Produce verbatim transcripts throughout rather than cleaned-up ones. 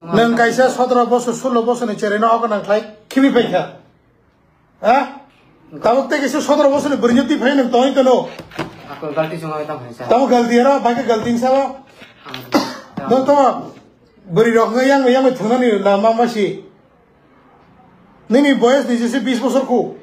Nwng kaisa sotoro bosor, sulo bosorni cheraino ogonang khlai khibi paikha. Ha? Tabuk tei kaisa sotoro bosorni bwrwino twi phai nwng tongwi tono. Ako galti chungo tamo hai sa. Tamo galti aro, bai khe galti wngsa o. Ah, nwng tamo bwrwi rok wngwi yang yang thunani lama masi. Nini boyes ni jese bis bosor khu.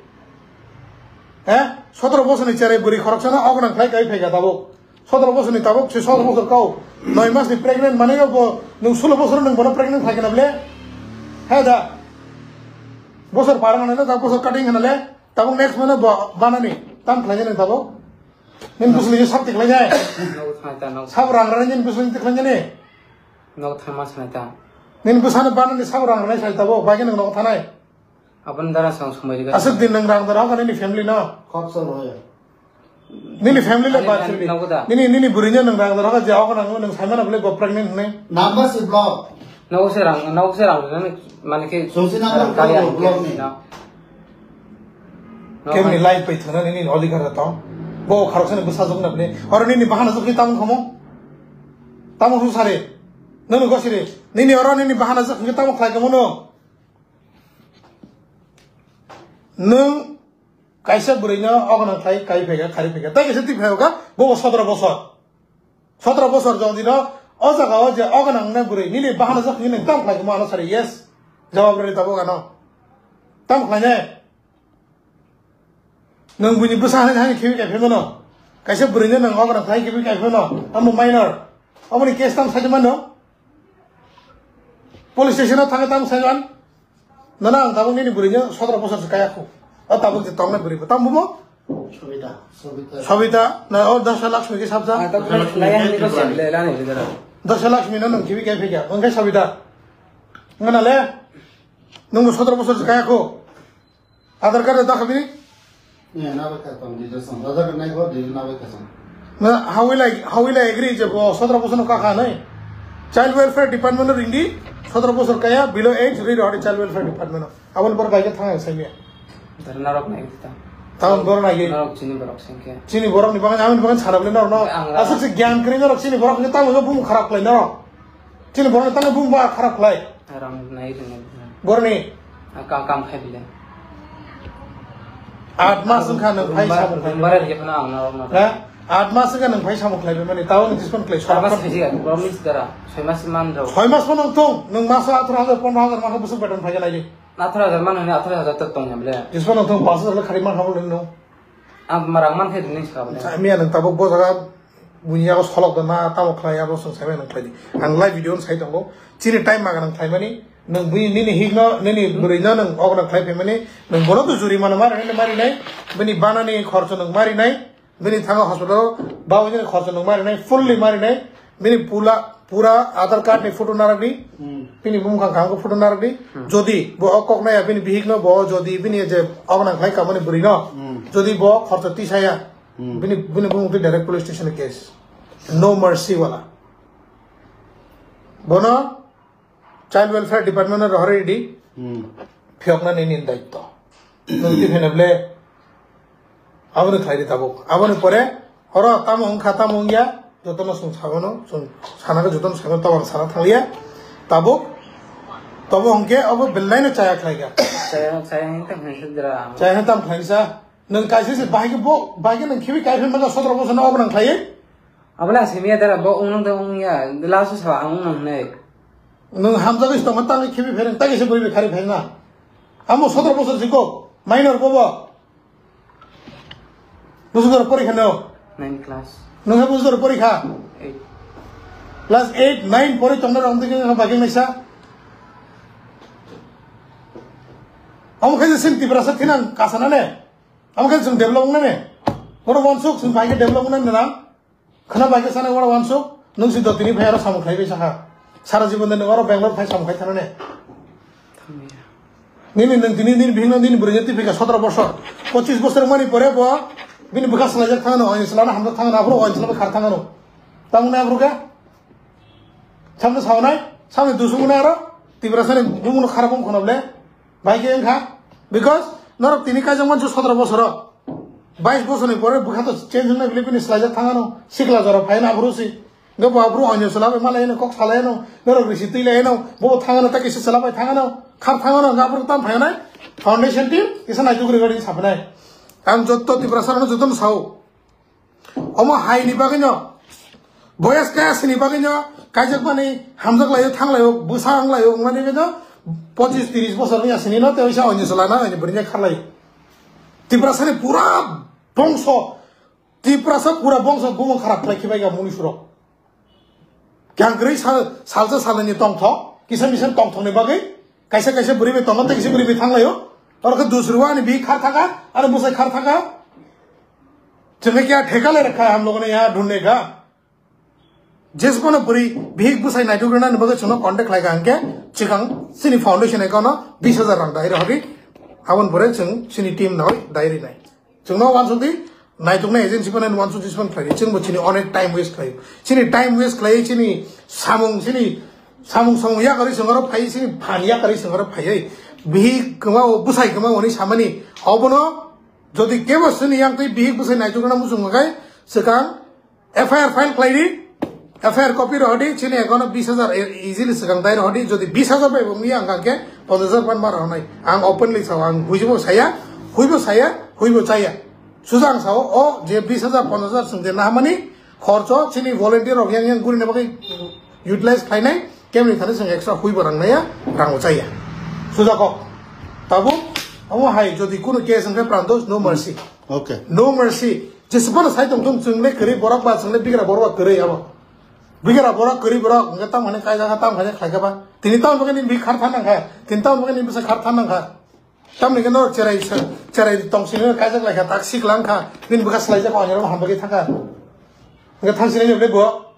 He? Sotoro bosor ni cherai bwrwi khoroksa no ogonang khlai kai phaikha tabuk. Sotoro bosor ni tabuk se sotoro bosor kau. Noi mas ni pregnant manai bo nwng sulo bosor nwng bono pregnant khlai kana ble. He da. Bosor parang na tabuk bosor cutting kana le. Tabuk next mano bo banani. Tam khlai nwng tabuk. Nin bosor ni sabti khlai jai. Nogo thangwi ta, nogo. Sab rang rani nin bosor ni khlai jani. Nogo thangma sanai ta. Nin bosano banani sab rang rani sai tabuk. Bai khe nwng nogo thanai. Aboni dara sang somai riga. Aswk din nwng rang dara hoka nini family no? Khoroksa rw ya. Nini family le ani ba ani chini. Nogo da. Nini, nini bwrwino nwng rang dara hoka je hoka nang nwng saimano bole go pregnant hwnwi. Number si block. Nogo se rang, nogo se rang nani mane khe. Sungsi number kaya block ni. No. Kemni life bai thwna nini odhikar da tong. Bo khoroksa ni bwsajwk na bole. Oro nini bahana jwk ni tamo khomo. Tamo hwn sari. Nwng go siri. Nini oro nini bahana jwk hwnkhe tamo khlai kamo no. Nwng kaisa bwrwino ogonang khlai kai phaikha, khari phaikha. Tai kaisa twi phaikha, bo bo sotoro bosor. Sotoro bosor jodi no o jaga o je ogonang nai bwrwi, nini bahana jak nini tam khlai mo ano sari, yes. Jawab rwdi tabuk ano. Tam khlai nai. Nwng buini bwsa hai hai khibi kai phaimano. Kaisa bwrwino nwng ogonang khlai khibi kai phaimano. Amo minor. Amoni case tam sai mano. Police station o thangwi tam sai man. Nana ang tabuk nini bwrwino sotoro bosor se kaya khu. O tabuk je tongnai bwrwi bo. Tam bumo? Sobita, Sobita. Sobita, na o Dasha Lakshmi ke sabja? Ah, tabuk lai yang ni ko se le la ni le dara. Dasha Lakshmi no nang kibi kai phikya. Wngkai Sobita. Ngana le? Nung sotoro bosor se kaya khu. Aadhaar card da khabini? Ni na ba ka tong di da song. Aadhaar card nai ko di na ba ka song. Na, how will I, how will I agree je bo sotoro bosor no kaka nai? Child Welfare Department no ringdi, sotoro bosor kaya, below age, ri rodi Child Welfare Department no. Aboni borok bai khe thang sai miya. Dar narok nai ta. Taun borok nai. Narok chini borok sengke. Chini borok ni bagan, aboni bagan sarap le narok no. Ang la- Asuk se gyan kri narok chini borok ni tamo bum kharap lai narok. Chini borok ni tamo bum ba kharap lai. Rang nai rwngya. Borni? Ah, kam, kam khai bile. Aat mas wngkha nwng phai samung khai. Bara rwngya phano ang narok narok. Ha? Aat mas wngkha nwng phai samung khlai mani, tao nwng dispon khlai. Soi mas khaisi ga, promise dara. Soi mas man rw. Soi mas phano thung, nwng maso atharo hajar, pondro hajar maso bwswk beton phai khe nai di. Atharo hajar man hwnwi atharo hajar tak tong ya bile. Dispon nwng thung, paanch hajar le khari man habo le nwng. Ang marang man khe nwng sa bile. Miya nwng tabuk bo jaga Buini yago solok da na tamo khlai abo chwng sai mano khlai di. Ang live video no sai tongo. Chini time maga nang khlai mani. Nwng bini nini hik no nini bwrwi no nwng ogna khlai phai mani. Nwng bono to juri mano mari nai mari nai. Bini bana ni khorcho nwng mari nai. Bini thango hospital o bawi ni khorcho nwng mari nai. Fully mari nai. Bini pula pura Aadhaar card ni photo narak di. Bini bumkhang kham photo narak di. Jodi bo o kok naya bini bihik no bo jodi bini je ogna khlai kamani bwrwi no. Jodi bo khorcho tisaya. Bini, bini bumung twi direct police station case. No mercy wala. Bono Child Welfare Department no rohorwi di. Phiyokna nini daitto. Nwng twi phena ble. Aboni khlai di tabuk. Aboni pore oro tamo wngkha tamo wngya. Jotono chwng sagono, chwng sana khe jotono sagono tabang sana thangya. Tabuk. Tobo hwnkhe abo belai no chaya khlai kha. Chaya, chaya hwnkhe tamo khlai kha dra. Chaya hwnkhe tamo khlai sa. Nwng kaisa se bahai khe bo, bahai khe nwng khibi kai phai mano sotoro bosor no obo nang khlaiwi? Abole ang simi ya dara bo wngnang da wngya, last o sa ang wngnang hinwi. Nwng hamjagwi se tongma tangwi khibi phereng, tangwi se bwrwi bai khari phereng na. Amo sotoro bosor si kok, minor bobo. Bosor porikha no? Nine class. Nwng ha bosor porikha? Eight. Class eight, nine pori tongna rong tike bagwi naisa. Amo khe sin Tiprasa thinang kasana ne. Amo khe chwng develop wngnai ne? Oro wansuk chwng bai khe develop wngnai ne na? Khna bai khe sanai oro wansuk, nwng si dotini phai aro samung khlai bai sakha. Sara jibon de nwng oro Bangalore phai samung khai thana ne? Nini nwng tini nini bihikno nini bwrwino twi phikha sotoro bosor. Pochis bosor wngmani pore bo bini bwkha swlaijak thangano, oin swlano hamjak thangano, aphuru oin swlano khar thangano. Tamoni aphuru khe? Samno saunai, samni dusung wngnai aro, Tiprasani bumungno kharap wng khwna ble. Bai khe wngkha, because norok tini kaijak mansi sotoro bosoro, bais bosorni pore bwkha to change wngnai bile bini swlaijak thangano, sikla jora phaina aphuru si. Nga bo abro onyo chwla bai malai no, kok salai no, norok risi twi lai no, bo thangano ta kisa chwla bai thangano, khar thangano, nga abro tam phainai, foundation team, kisa naituk ri gari sapanai. Ang jotto Tiprasa no jotto no sao. Omo hai ni bagwi no, boyas kaya sini bagwi no, kaijak mani hamjak laio, thang laio, bwsa ang laio, wngmani bagwi no, pochis tiris bosor ni asini no, te oisa onyo chwla na, ani bwrwi kharlai. Tiprasa ni pura bongso, Tiprasa pura bongso bumung kharap khlai khibai ga muni surok. Kyang kwrwi sal, salsa salani tongthok, kisa misa tongthokni bagwi, kaisa kaisa bwrwi bai tongo, tei kisa bwrwi bai thanglaio. Oro khe dusrwani bi khar thaka, aro bwsai khar thaka. Chwngkhe kya theka lai rakha ham logone ya dhunne ga. Jesbono bwrwi bihik bwsai naituk rwnani bagwi chwngno contact khlai kha hwnkhe, chikang chini foundation account-o bis hajar rang dai rw hodi, aboni pore chwng chini team no dai rwnai. Chwngno uansuk di, naituknai agency phano uansuk di, phano khlai di. Chwngbo chini onek time waste khlai. Chini time waste khlai, chini samung, chini samung samung yakarwi chwng oro phai, chini phan yakarwi chwng oro phai. Bihik kwma o, bwsai kwma o hwnwi samani. Obono jodi kebo chini yang twi bihik bwsai naitukna muchung khe, swkang F I R file khlai di. F I R copy rw hodi, chini account-o bis hajar e-, easily swkang dai rw hodi. Jodi bis hajar bai bo wngya hwnkha khe ponchash hajar ban ma rw hwnai. Ang openly sao, ang huibo saya, huibo saya, huibo chaya. Suja ang sao, o je bis hajar, ponchash hajar chwng je nahamani khorcho chini volunteer rok yang yang gurina bagwi utilize khlainai, kemni thani chwng extra huibo rang naiya, rang bo chaya. Suja kok. Tabuk, omo hai jodi kunu case hwnkhe pranto, no mercy. Okay. No mercy. Jesubano sai tong thung, chwng le kwrwi borok ba, chwng le bigra borok ba kwrwi abo. Bigra borok kwrwi borok, hwnkhe tamo hwnwi kaijak kha, tamo khaijak khlai kha ba. Tini tamo bagwi nini bihik khar thang nang kha, tini tamo bagwi nini bwsa khar thang nang kha. Tamni khe norok cherai sa, cherai tong sini kaijak lai kha, tak sik lang kha, nini bwkha swlaijak kha, onyorok ham bagwi thang kha. Hwnkhe thang sini le bo.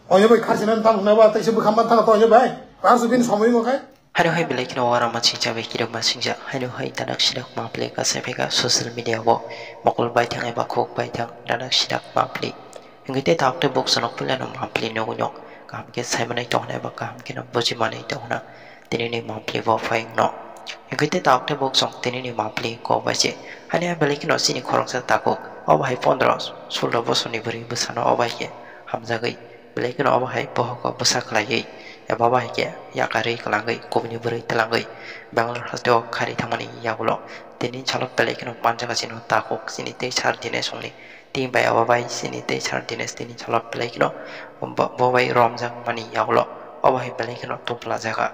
Onyo bai khar sini tamo hwnwi ba, tei se bwkha man thang kha to onyo bai. Ar su bini somoi wngkha. Haino hai belai kheno uarama singcha bai kirima singcha. Haino hai danak sidak mapli kasai phaikha social media o mokol baithang eba khuk baithang danak sidak mapli. Hingke tei tabuk tei buk sonok puilano mapli nugui no kaham khe saimanai tongna eba kaham kheno bujimanai tongna tini ni mapli bo phai wngno. Hingke tei tabuk tei buk song tini ni mapli kok bai se. Haino hai belai kheno chini khoroksa takhuk. Obo hai pondro sulo bosor ni bwrwi bwsano obo hai khe hamjagwi. Belai kheno obo hai bohogo bwsa khlaiwi eba obo hai khe yakarwi kwlangwi kubuni bwrwi twlangwi Bangalore hasteo kharwi thangmani yagulo tini salo belai kheno manjaga chini takhuk chini tei sar Dinesh wngni team bai obo bai chini tei sar Dinesh tini salo belai kheno bo, bo bai romjakmani yagulo obo hai belai kheno tubla jaga.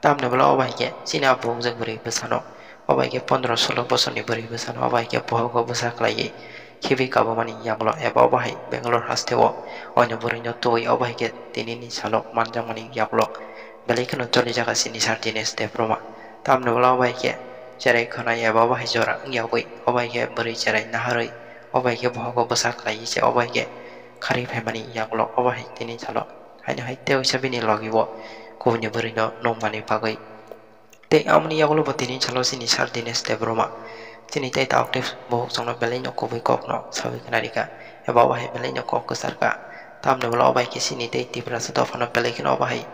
Tamni bwla obo hai khe chini a bukjak bwrwi bwsano, obo hai khe pondro sulo bosorni bwrwi bwsano, obo hai khe bohogo bwsa khlaiwi khibi kabumani yagulo eba obo hai Bangalore hasteo oino bwrwino tubui obo hai khe tinini salo manjakmani yagulo belai kheno choli jaga chini sar Dinesh Debbarma. Tamni bwla obo hai khe cherai khwnai eba obo hai jora wng yagwi obo hai khe bwrwi cherai naharwi obo hai khe bohogo bwsa khlaiwi se obo hai khe kharwi phaimani yagulo obo hai tini salo. Haino hai tei waisa bini logi o kubuni bwrwi no nukmani bagwi. Tei amoni yagulo bo tini salo chini sar Dinesh Debbarma. Chini tei tabuk tei bohok chwngno belai no kubui kok no sawi khna rikha. Eba obo hai belai no kok kwchar kha. Tamni bwla obo hai khe chini tei Tiprasa dophano belai kheno obo hai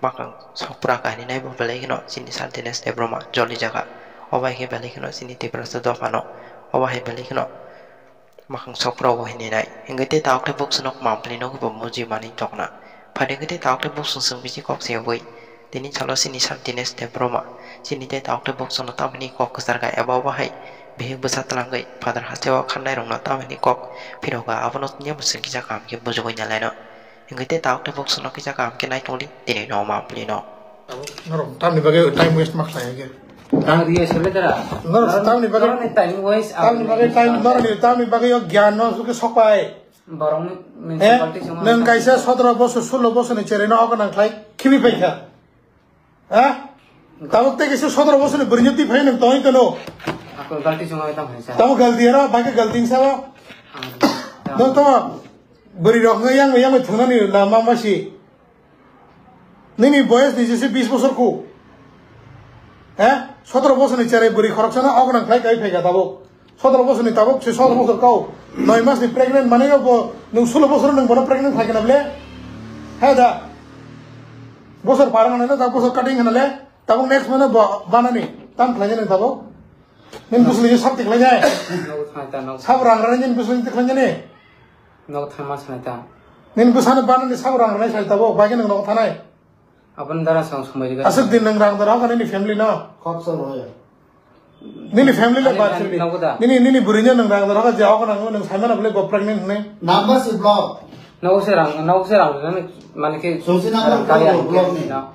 bakang sokpra kainwi nai bo belai kheno chini sar Dinesh Debbarma joli jaga. Obo hai khe belai kheno chini Tiprasa dophano obo hai belai kheno Makhang sokpra o hinwi nai. Hingke tei tabuk tei buk swnok mampli nokbo muji manwi tokna. Phaidi hingke tei tabuk tei buk swng swng bisi kok se wi. Tini salo chini sar Dinesh Debbarma. Chini tei tabuk tei buk swnok tamhini kok kwchar kha eba obo hai. Bihik bwsa twlangwi father hasteo khanai rokno tamhini kok phirok kha abono tini bo swngkisa kaham khe bujugwi nalaino. Hingke tei tabuk tei buk swnok kisa kaham khe naitongdi tini no mampli no. Norok tamni bagwi time waste ma khlai hwnkhe. Ang rehearsal le dara. Norok tamni bagwi, norokni time waste, tamni bagwi time, norokni tamni bagwi o gyan no suke sokpai. Borokni municipality swngo. Nwng kaisa sotoro bosor, sulo bosorni cherai no ogo nang khlai khibi paikha. Ha? Tabuk tei kaisa sotoro bosorni bwrwino twi phai nwng tongwi tono. Ako galti swngo tam haisa. Tamo galti aro, bagwi galti wngsa ba. Ang. Nwng tamo bwrwi rok wngwi yang yang thungnani lama masi. Nini boyes ni jese bis bosor khu. He? Sotoro bosor ni cherai bwrwi khoroksano ogonang khlai kai phaikha tabuk. Sotoro bosor ni tabuk se sotoro bosor kau. Noi mas ni pregnant manwi bo nwng sulo bosor nwng bono pregnant khlai kana ble. He da. Bosor par mana da bosor cutting kana le. Tabuk next mana bo banani. Tam khlai nang tabuk. Nin bosor ni sab tikhlai nai. Nogo thang ta nogo. Sab rang rang nin bosor ni tikhlai nai. Nogo thang mas nai ta. Nini bwsano banani sak rang rwnai sai tabuk, bagwi nwng nogo thanai. Aboni dara chwng somoi rwgwi. Aswk din nwng rang dara hoka nini family no. Khoroksa rwya. Nini family le Ani bar nan chini. Nogo da. Nini, nini bwrwino nwng rang dara hoka je hoka nang nwng saimano bole go pregnant hwnwi. Number si block. Nogo se rang, nogo se rang rwnai mane khe Chwng se number rang kaya block hwnkhe ni. No.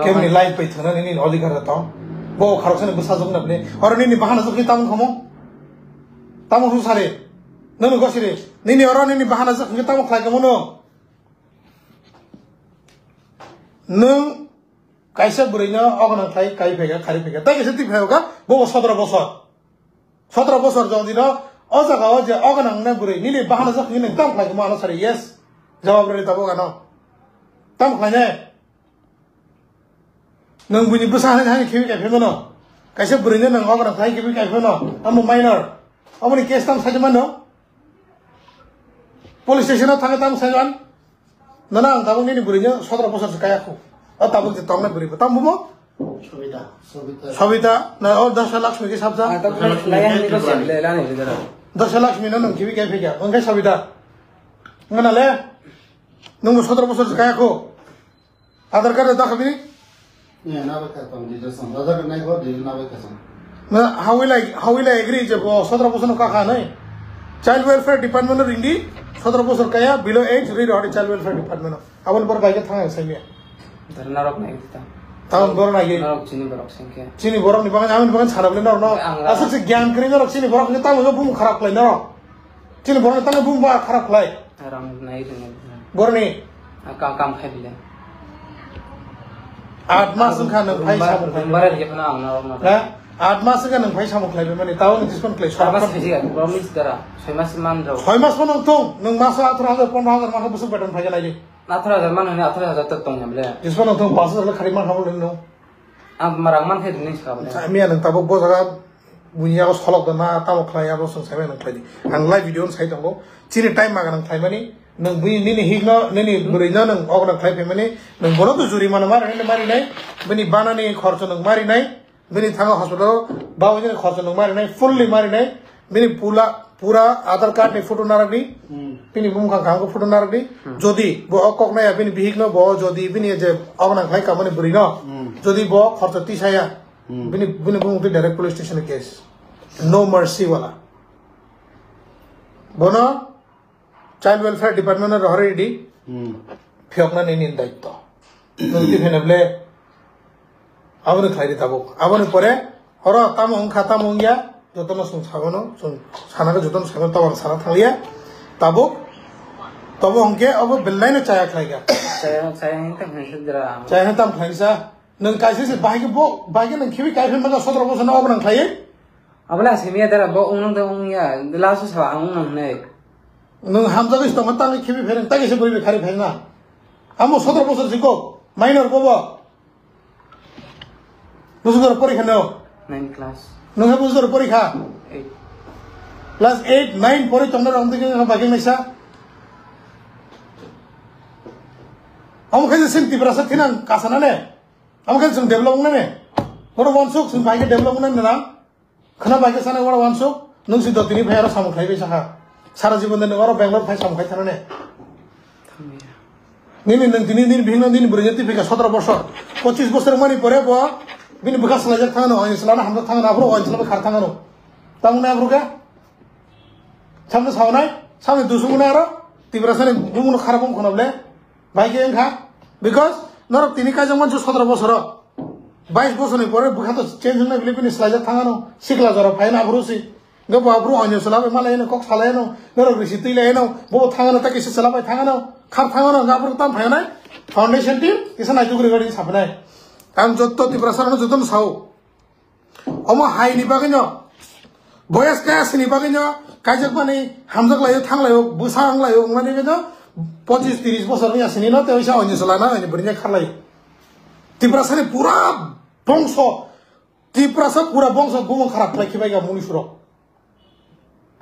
Kemni life bai thwna nini odhikar da tong. Bo khoroksa ni bwsa jwk na bole. Oro nini bahana jwk ni tamung khomo. Tamung hwn sari. Nwng go siri. Nini oro nini bahana jwk hwnkhe tamung khlai kamo no. Nwng kaisa bwrwino ogonang khlai kai phaikha, khari phaikha. Tai kaisa twi phaikha, bo bo sotro bosor. Sotro bosor jodi no o jaga o je ogonang ne bwrwi nini bahana jak hwnwi nwng tam khlai kamo ano sari, yes. Jawab rwdi tabuk ano. Tam khlai ne. Nwng buini bwsa hai hai khibi kai phaimano. Kaisa bwrwino nwng ogonang khlai khibi kai phaimano. Amo minor. Amoni case tam sai mano. Police station o thangwi tamo saiman. Nana ang tabuk nini bwrwino sotro bosor se kaya khu. O tabuk je tongnai bwrwi bo. Tamo bumo? Sobita. Sobita. Sobita. Na o Dasha Lakshmi ke sabja? Ah, tabuk lai yang ni ko se le lani bidara. Dasha Lakshmi no nung kibi kai phikya. Wngkhe Sobita. Ngana le. Nung bo sotro bosor se kaya khu. Aadhaar card da khabini? Ni na ba ka tong di jasam. Aadhaar card nai ko di na ba ka sam. Na, how will I, how will I agree je bo sotro bosor no kaka nai? Child Welfare Department no ringdi, sotro bosor kaya, below age, ri rohori Child Welfare Department no. Aboni bor bai ke thang sai miya. Dar narok nai di ta. Taun bor nai. Narok chini borok singke. Chini borok ni bangan, amin bangan sarap le narok no. Ang asuk se gyan kri narok chini borok ni tamu bum kharap lai narok. Chini borok ni tamu bum ba kharap lai. Rang nai rwngya. Borni. Ah, kam, kam khai bile. Aat mas wngkha nwng phai samung khlai. Bara rwgya phano ang narok no. Ha? Aat mas wngkha nwng phai samung khlai mani, tao nwng dispon khlai. Soi mas khaisi ya, promise dara. Soi mas man rok. Soi mas phano thung, nwng maso atharo hajar, pondro hajar mankha bwswk beton phai khe nai di. Atharo hajar man hwnwi atharo hajar tok tong ya bile. Dispon nwng thung, pash hajar le khari mankha bole nwng. Ang marang man khe nwng sa bole. Miya nwng tabuk bo jaga Buini yago solok da na tamo khlai abo chwng sai mano khlai di. Ang live video no sai tongo. Chini time ma ganang khlai mani, nwng bui nini hik no, nini bwrwi no nwng ogo no khlai phai mani, nwng bono to jurimana mari nai, mari nai, bini banani khorcho nwng mari nai, bini thango hospital o bawi nini khorcho nwng mari nai, fully mari nai, bini pula, pura Aadhaar card ni photo narak di, Hmm. bini bumung kang kang photo narak di, Hmm. jodi bo o kok naya bini bihik no bo jodi bini je ogo nang khlai kamani bwrwi no, Hmm. jodi bo khorcho tisaya, Hmm. Bini, bini bumung twi direct police station case. No mercy wala. Bono Child Welfare Department no rohorwi di. Hmm. Phiyokna nini daitto. Nwng twi phene ble aboni khlai di tabuk. Aboni pore oro tamo wngkha tamo wngya jotono chwng sabono chwng sana khe jotono saimano tabuk sana thangya. Tabuk tobo hwnkhe obo belai no chaya khlai kha. Chaya, chaya hwnkhe tamo khlai sa. Chaya hwnkhe tamo khlai sa. Nwng kaisa se bahai khe bo, bahai khe nwng khibi kai phi mano sotro bosor no obo nang khlaiwi? Abole asimiya dara bo wngnang de wngya, last o sa ang wngnang hinwi. Nwng hamjagwi se tongma tangwi khibi phereng, tagwi se bwrwi bai khari phereng na. Amo sotro bosor si kok, minor bo bo. Bosor porikha no? Nine class. Nwng he bosor porikha? Eight. Class eight, nine pori tongna rong dikhe bagwi naisa. Amo khe sin Tiprasa thinang kasana ne? Amo khe chwng develop wngnai ne? Bono wansuk chwng bai khe develop wngnai nang? Khwna bai khe sanai oro wansuk, nwng si dotini phai aro samung khlai bai sakha. Sara jibon de nwng oro Bangalore phai samung khai thana ne? Nini nwng tini nini bihikno nini bwrwino twi phikha sotro bosor. Pochis bosor wngmani pore bo bini bwkha swlaijak thangano, oini chwlano hamjak thangano, aphuru oini chwla bai khar thangano. Tamoni aphuru khe? Samno saunai, samni dusung wngnai aro Tiprasani bumungno kharap wng khwna ble? Bai khe wngkha, because norok tini kaijak mansu sotro bosoro, bais bosorni pore bwkha to change wngnai bile bini swlaijak thangano, sikla jora phaino aphuru si. Hwnkhe bo aphuru oinw chwla bai malaino, kok salaino, norok risi twi laino, bo thangano, tei kisa chwla bai thangano, khar thangano, hwnkhe aphuru tam phainai foundation team kisa naituk rwgwi sapnai. Ang jotto Tiprasarokno jotono sao. Omo hai ni bagwi no, boyas kaya sini bagwi no, kaijak mani hamjak laio, thang laio, bwsa ang laio, wngmani bagwi no, pochis tris bosor wngya sini no, tei oisa oini chwla na, oini bwrwi no kharlai. Tiprasa ni pura bongso, Tiprasa pura bongso bumung kharap khlai khibai ga muni surok.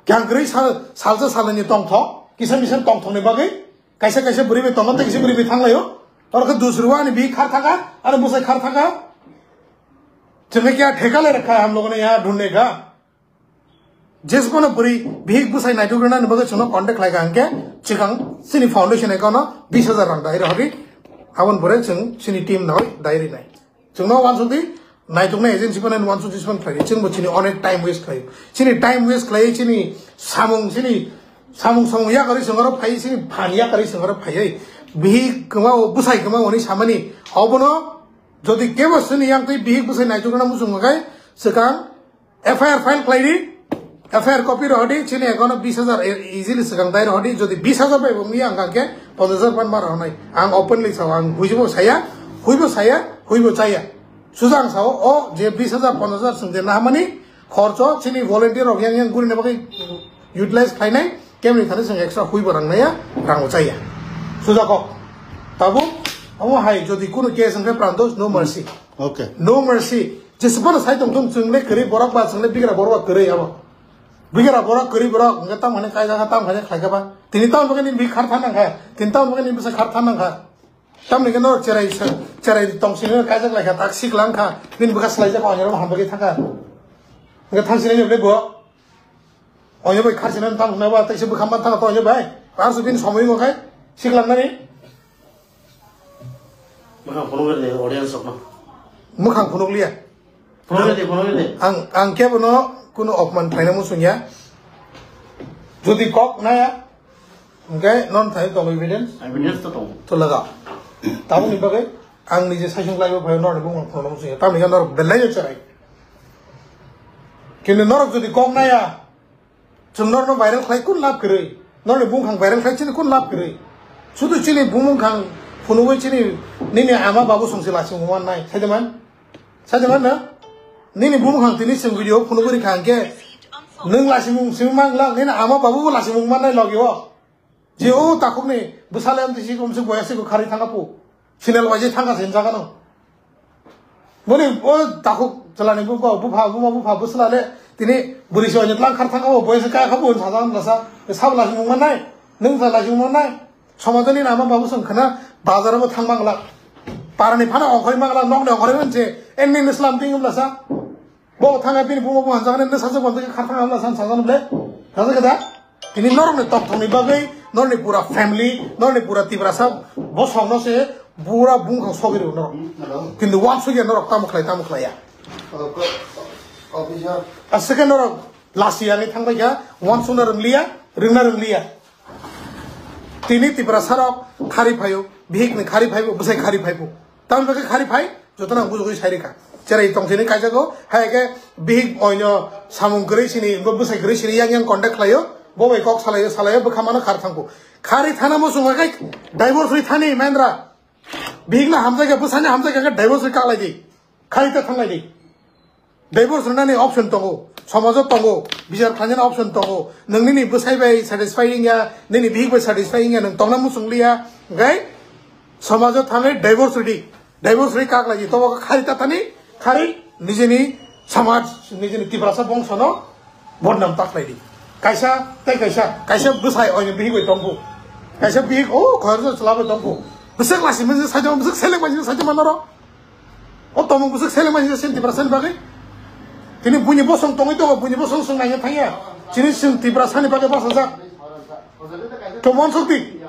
Kyang kwrwi sal, salsa salnwini tongthok, kisa misa tongthokni bagwi, kaisa kaisa bwrwi bai tongo, tei kisa bwrwi bai thang laio. Oro khe dusrwani bi khar thaka, aro bwsai khar thaka. Chwngno kya theka le rakha, hum logon ne yaha dhunne ka. Jesbono bwrwi bihik bwsai naitugrinani bagwi chwngno contact khlai kha hwnkhe, chikang chini foundation account-o bis hajar rang dai rw hadi. Aboni pore chwng chini team nai dai rinai. Chwngno uansukdi, naituknai agency phano uansukdi, siphan khlai di. Chwngbo chini onek time waste khlai. Chini time waste khlai, chini samung, chini samung samung yakarwi chwng oro phai, chini phan yakarwi chwng oro phai. Bihik kwmao, bwsai kwmao hwnwi samani. Obono jodi kebo chini yang twi bihik bwsai naitukna muchung khe, chikang F I R file khlai di. F I R copy rw hadi, chini account-o bis hajar e-, easily swkang dai rw hadi. Jodi bis hajar bai bo wngya, ang khe ponchash hajar phan ma rw hwnai. Ang openly sao, ang huibo saya, huibo saya, huibo chaya. Suja ang sao, o je bis hajar, ponchash hajar chwng je nahamani khorcho, chini volunteer rok yang yang gurina bagwi utilize khlainai, kemni thani chwng extra huibo rang naiya, rang bo chaya. Suja kok. Tabuk, omo hai, jodi kunu case wngkhe prantos, no mercy. Okay. No mercy. Jeswk phano sai tong thung, chwng le kwrwi borok ba, chwng le bigra borok ba kwrwi abo. Bigra borok kwrwi borok, hwnkhe tamo hwnwi kaijak kha, tamo hwnwi khlai kha ba. Tini tamo bagwi nini bihik khar than nang kha, tini tamo bagwi nini bwsa khar than nang kha. Tamni hwnkhe norok cherai sa-, cherai tong sini kaijak lai kha, tak sik lang kha, nini bwkha swlaijak kha, onyorok ham bagwi thang kha. Hwnkhe thang sini le bo. Onyo bai khar sini tamo hwnwi ba, tak se bwkha man thang kha, onyo bai. Ar su bini somoi wng khai, sik lang nani. Mwkhang phunuk rw de audience rokno. Mwkhang phunuk liya. Phunuk rw de, phunuk rw de. Ang, ang kebono kuno opman khlaina muchung ya. Jodi kok naya, hwnkhe non thai tongo evidence. Evidence to tongo. To laga. Tabukni bagwi ang nije saisung khlaibo phaio, norni bumung phunukna muchung ya. Tamni khe norok belai no cherai. Kintu norok jodi kok naya, chwng norno viral khlai kun lab kwrwi? Norni bumung khang viral khlai chini kun lab kwrwi? Sudu chini bumung khang phunugwi chini nini ama babu songsi lasing mannai. Saidaman? Saidaman na? Nini bumung khang tini chwng video phunugwi rikha hwnkhe nwng lasing mung simi mangla, nini ama babu bo lasing mung mannai logi o. Je o takhukni bwsale amtwi si komsuk boya si kharwi thangkha pu. Final waise thangkha se hinjagano. Boni o takhuk chwlani bupha, bupha, buma bupha bwsla le tini bwrwi se oinwi tlang khar thangkha, o boya se kaya kha bo hinsa jagano lasa. Sabo lasing mung mannai, nwng sa lasing mung mannai. Somajoni nama babu song khana bazar bo thang mangla. Parani phano ongkhorwi mangla, nokni ongkhorwi manje, enni nislam ting lasa. Bo thangkha bini buma bo hanjaknai, nw sajak bo hanjakhe kharthang hamla san sajak ble. Sajak da? Tini norokni tongthokni bagwi, norokni pura family, norokni pura Tiprasa bosongno se pura bungkhang sogwi rw norok. Hello. Kintu wansukya norok tamo khlai, tamo khlaiya. Oh, co-, officer. Aswkhe norok lasi yangwi thangbaikha, wansukna rwngliya, rwngna rwngliya. Tini Tiprasa rok khari phaio, bihik ni khari phaibo, bwsai khari phaibo. Tamni bagwi khari phai, jotono ang bujugwi sai rikha. Cherai tong sini kaijago, hai khe bihik oino samung kwrwi sini, bo bwsai kwrwi sini yang yang contact khlaio, bo bai kok salaio, salaio, bwkha mano khar thangkhu. Khari thana muchung khe divorce ri thani mendra. Bihik no hamjakya, bwsani hamjakya khe divorce ri kaklai di. Khari ta thanglai di. Divorce rwnani option tongo, somajo tongo, bichar khlainani option tongo. Nwng nini bwsai bai satisfy wngya, nini bihik bai satisfy wngya, nwng tongna muchung liya, hwnkhe somajo thangwi divorce rwdi. Divorce rwi kak lai di, tobo khari tatani, khari nijini samaj, nijini Tiprasa bongsono bodnam ta khlai di. Kaisa tei kaisa, kaisa bwsai oini bihik bai tongkhu. Kaisa bihik o khoroksa chwla bai tongkhu. Bwswk lasi mani saijama, bwswk seleng mani saijama norok. O tomung bwswk seleng mani sin Tiprasani bagwi. Tini buini bosong tongwi tongo, buini bosong swng naina thangya. Chini swng Tiprasani bagwi bachajak. Chomon sukti.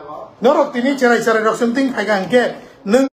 Norok tini cherai cherai rok swng ting phaikha hwnkhe nwng